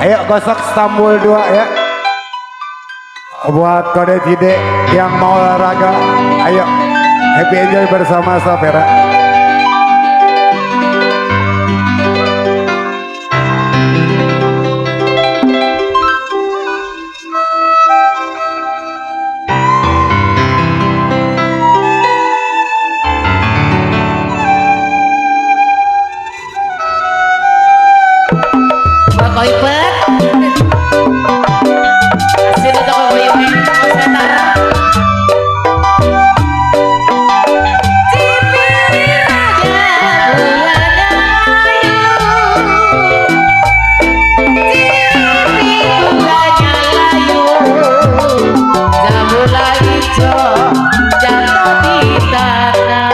Ayo gosok Stambul 2 ya. Buat kode Cide yang mau olahraga, ayo happy enjoy bersama Sapera. Koipet hasil itu koipet mau setara cipiri raja bulan ayu cipiri bunga layu jamula hijau jatuh di tanah.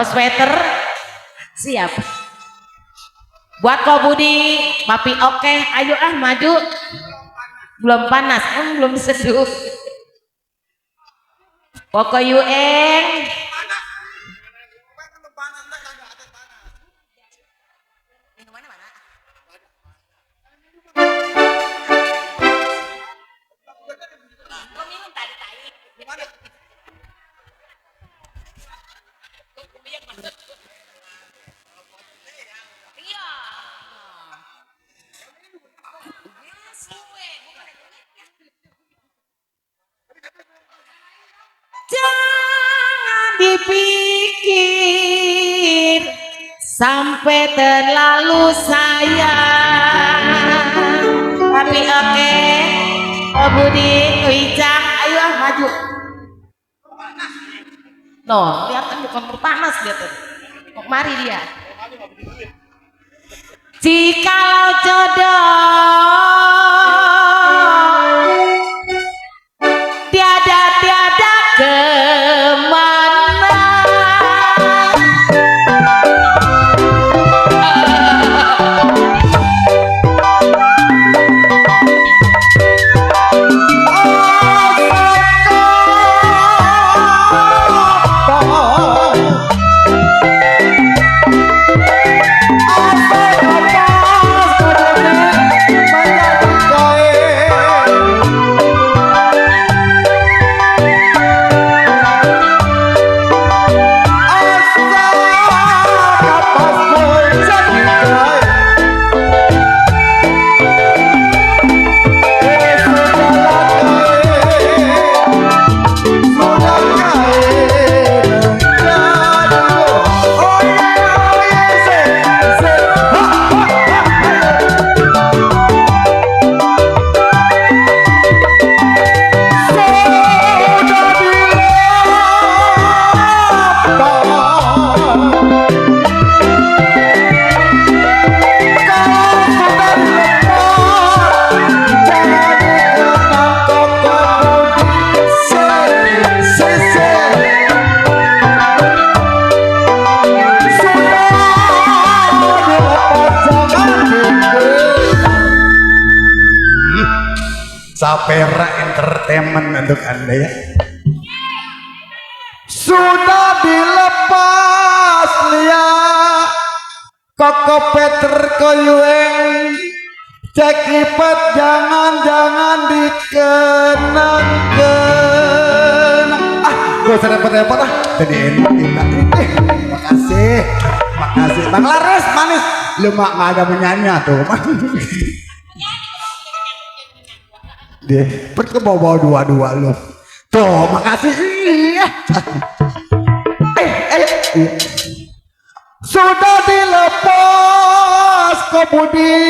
Sweater siap buat kau Budi papi oke ayo maju belum panas belum seduh pokok yueng jangan dipikir sampai terlalu sayang tapi oke oh Budi Wijang ayo maju no lihat kan bukan panas dia tuh mari dia jikalau jodoh tiada kemana Vera Entertainment untuk Anda ya. Sudah dilepas Lia Koko Peter Koyueng cek ipet jangan dikenang gak usah repot-repot jadi enak makasih Bang Laras manis lu mak gak ada menyanyi tuh deh pergi bawa dua-dua lu tuh makasih sudah dilepas kobudi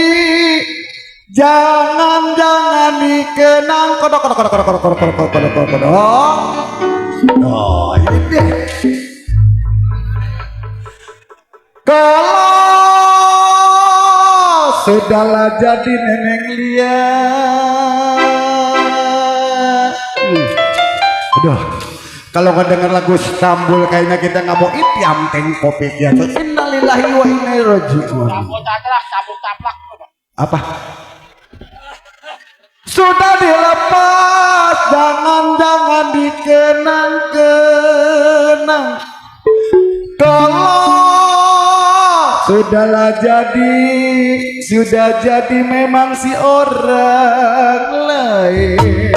jangan dikenang kodok oh ini deh kalau sudahlah jadi neneng liat aduh kalau ngedenger lagu Istanbul kayaknya kita nggak mau itiam teng kopi ya tuh innalillahi wa inna ilaihi raji'un apa sudah dilepas jangan dikenang kalau sudah jadi memang si orang lain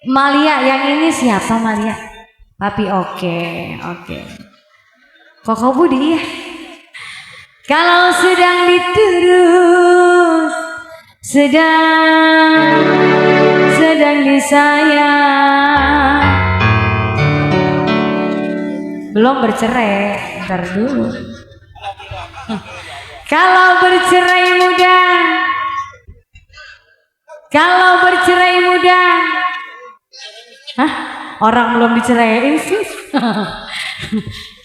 Malia, yang ini siapa Malia? Papi, oke. Koko Budi ya. Kalau sedang dituduh, sedang disayang, belum bercerai, ntar dulu. Kalau bercerai muda, hah? Orang belum diceraiin sih.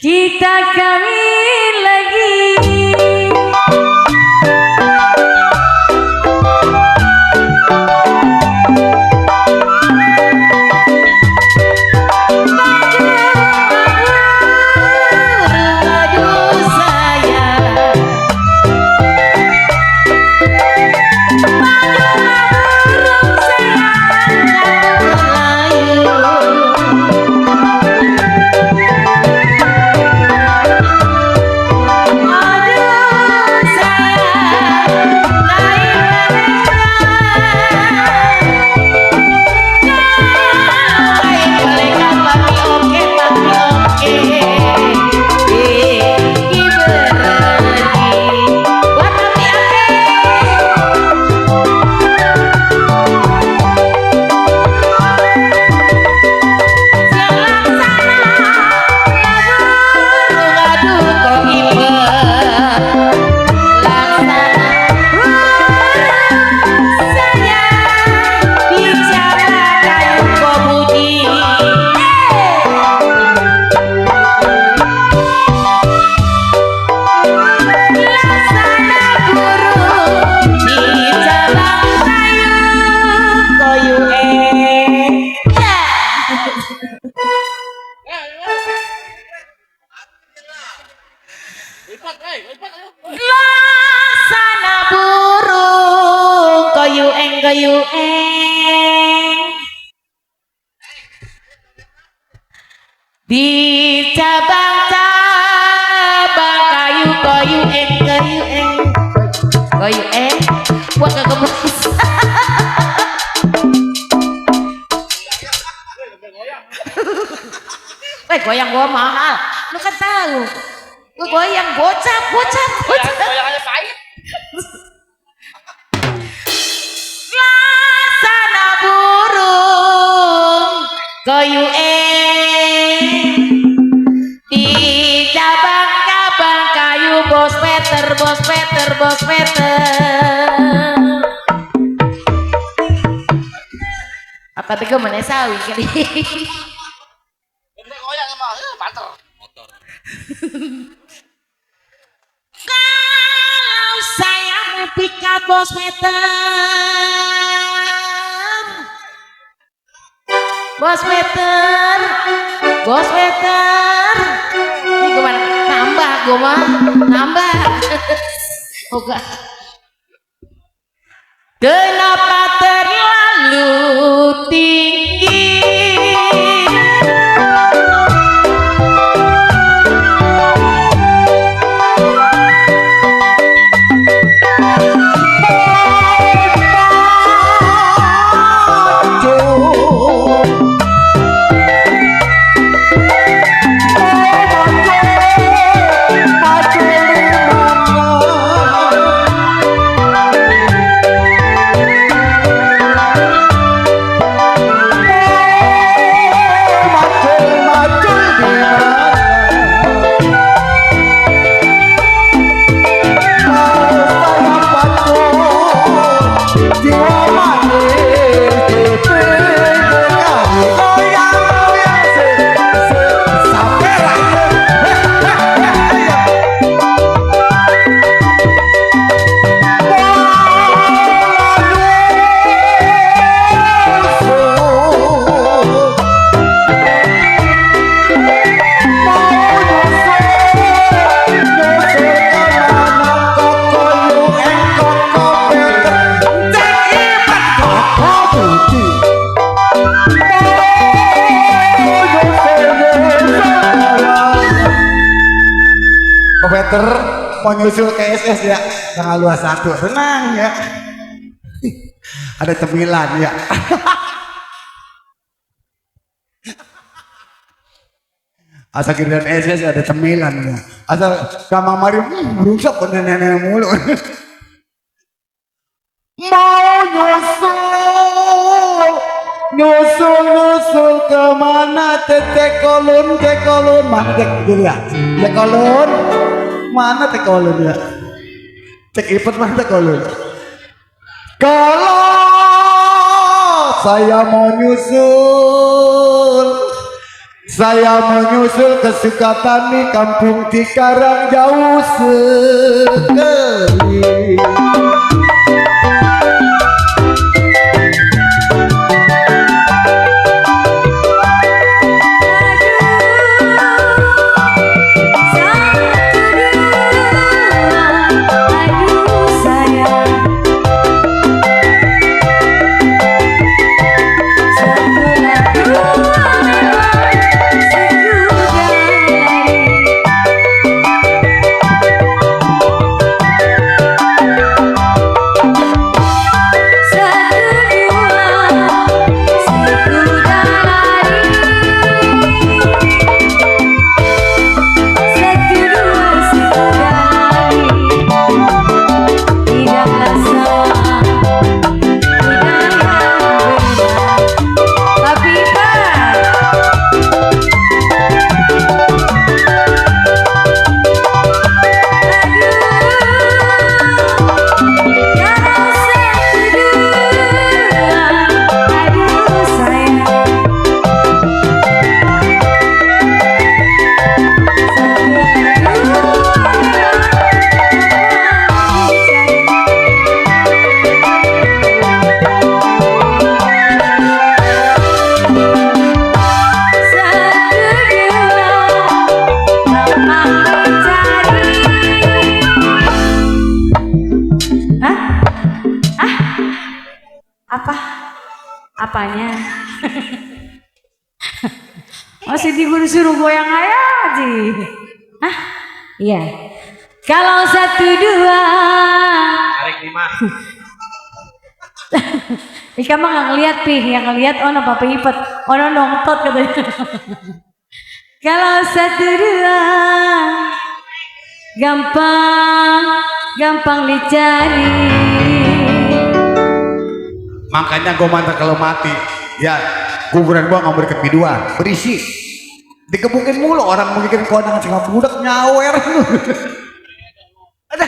Kita kawin lagi. Laksana burung koyu eng di cabang-cabang koyu eng gua kagak bisa. Goyang gua mahal, lu kan tahu. Gua goyang bocap. Goyangannya pahit. Laksana burung koyu di cabang-cabang kayu bos Peter. Apa tiga mana sawi kali? Goyang emang, banter. Motor. Kalau saya mau pikat bos Peter, ini gimana? Nambah. Oke. Kenapa terlalu tinggi? Peter mau nyusul ke SS ya tanggal 21, tenang ya. Ada cemilan ya. Asal kirian SS ada cemilan ya. Asal kamar mari rusak pada nenek mulu. Mau nyusul kemana tekolun mana tekolun mana tekolun ya cek ipet mana tekolun. Kalau saya mau nyusul ke Sukatani, kampung Cikarang jauh sekali. apanya? Masih disuruh goyang aja. Hah? Iya. Kalau 1 2. Tarik 5. Ika mah nggak ngeliat Pi, yang ngeliat ono Papa Ipet, ono nongtot katanya. Kalau 1 2, gampang dicari. Makanya gue mantap kalau mati, ya kuburan gua nggak berdekat biduan, berisi, dikebukin mulu orang mikirin kondangan segala budak nyawer. Ada.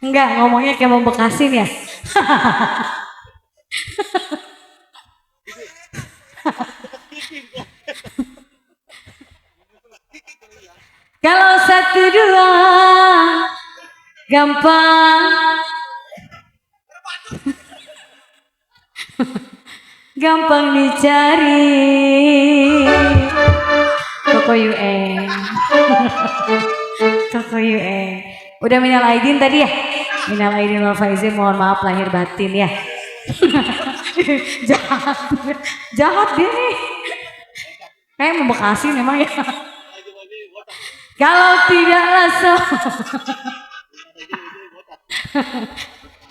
Enggak, ngomongnya kayak mau bekasin ya. Kalau 1 2, gampang dicari. Koko Yuen. Koko Yuen. Udah minal aidin tadi ya? Minal aidin wal faizin, mohon maaf lahir batin ya. Jahat dia nih. Kayak mau bekasin emang ya. Kalau tidaklah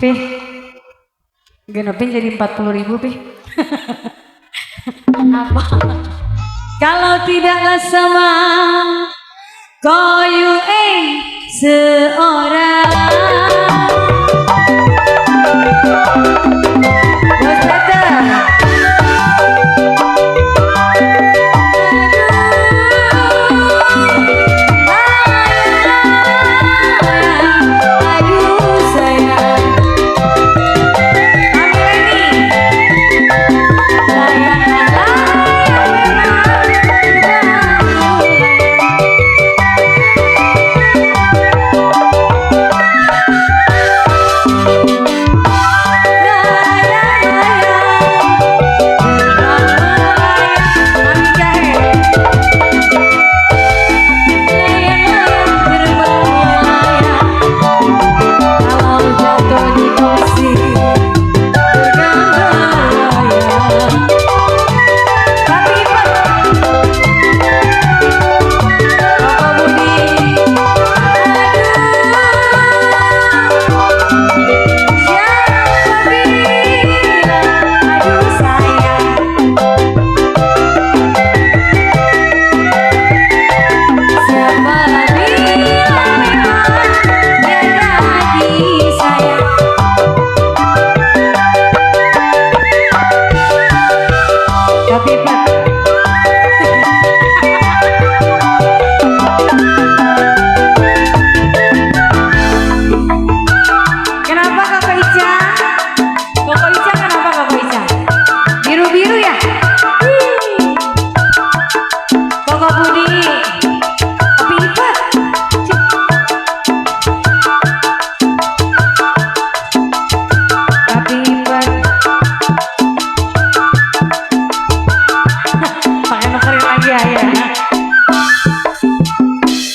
Pi, genepin jadi 40.000 Pi. Apa? Kalau tidaklah sama koyu seorang. Bos datang.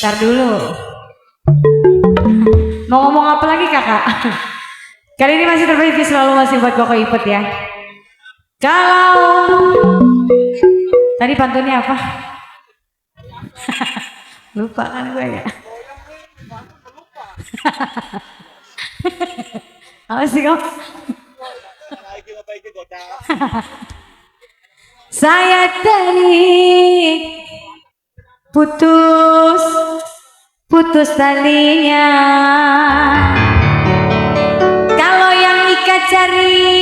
Ntar dulu. Mau ngomong apa lagi kakak? Kali ini masih terbaik selalu masih buat Koko Ipet ya. Kalau tadi pantunnya apa? Lupa kan gue ya. Apa sih kau? Saya tadi putus talinya. Kalau yang Ika cari,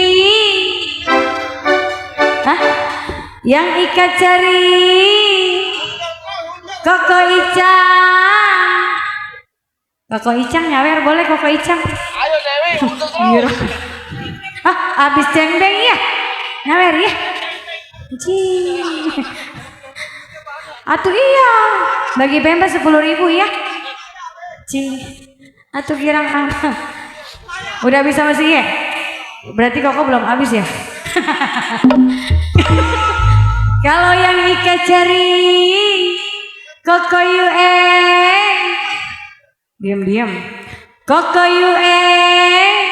yang Ika cari Koko Icang. Koko Icang nyawer boleh Koko Icang. Ayo Dewi, untuk terus. Abis cengbeng ya, nyawer ya. Atuh iya, bagi pemba 10.000 ya. Atuh girang apa? Udah bisa masih ya? Berarti Koko belum habis ya? Kalau yang Ika cari Koko Yuen, diam. Koko Yuen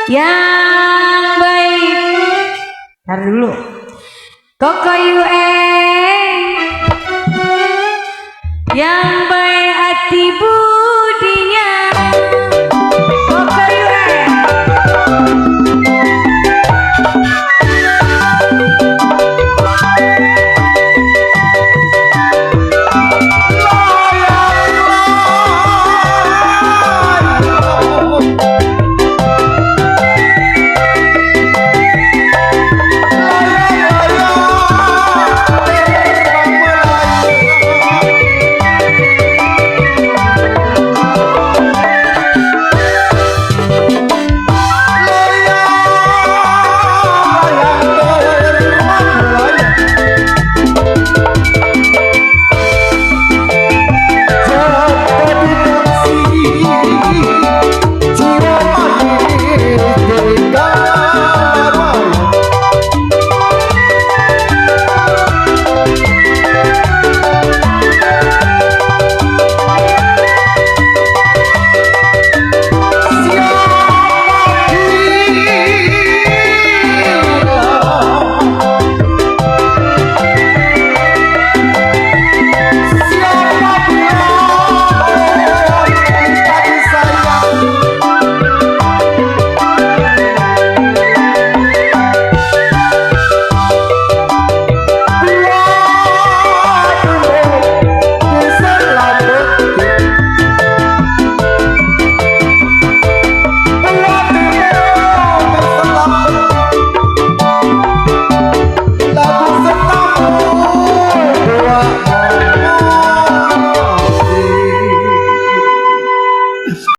yang baik. Ntar dulu. Koko